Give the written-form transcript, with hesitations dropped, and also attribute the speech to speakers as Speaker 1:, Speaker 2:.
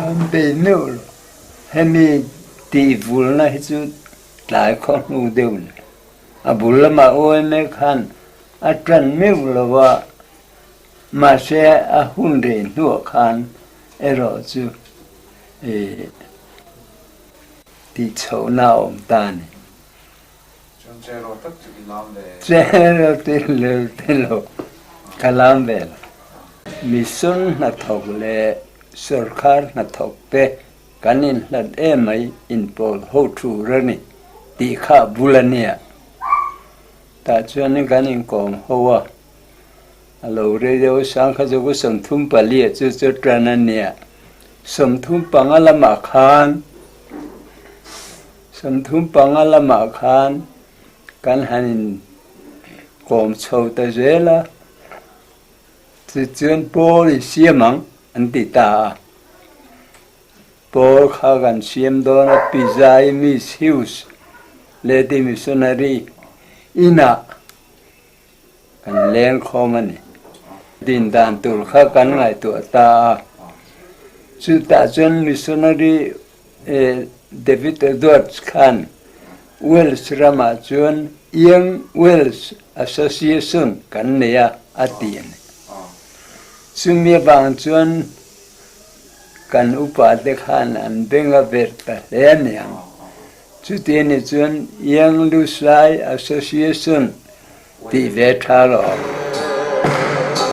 Speaker 1: An bei meuh lo. Hemi tihvulna hi chu tlai khaw hnu deuh a ni. A bul lamah OMA khan a tan meuh lo a, mahse a hun rei hnuah khan erawh chu tihchhohna a awm ta a ni.
Speaker 2: Chuan cheraw tak chu i lam ve?
Speaker 1: Cheraw ti lo ti lo, ka lam ve lo. Mission hnathawk leh sorkar hnathawk te kan inhlat emai inpawl ho tur a ni tih kha a bul a nia. Tah chuanin kan inkawm ho a, a lo rei deuh sang kha chu 34 ah chu chu tan a nia. 35 lamah khan 35 lamah khan kan han in kawm chho ta zel a, tichuan pawl i siam ang an ti ta a. Pawl kha kan siam dawn a, Pizai Miss Hughes Lady Missionary inah kan leng khawm a ni. Din dan tur kha kan ngaihtuah ta a, chutah chuan Missionary David Edwards khan Wales ramah chuan Young Wales Association kan nei a, a ti a ni. Chumi avang chuan kan upate khan an beng a verh ta hle a ni ang. Chuti a nih chuan Young Lusai Association tih ve tha rawh.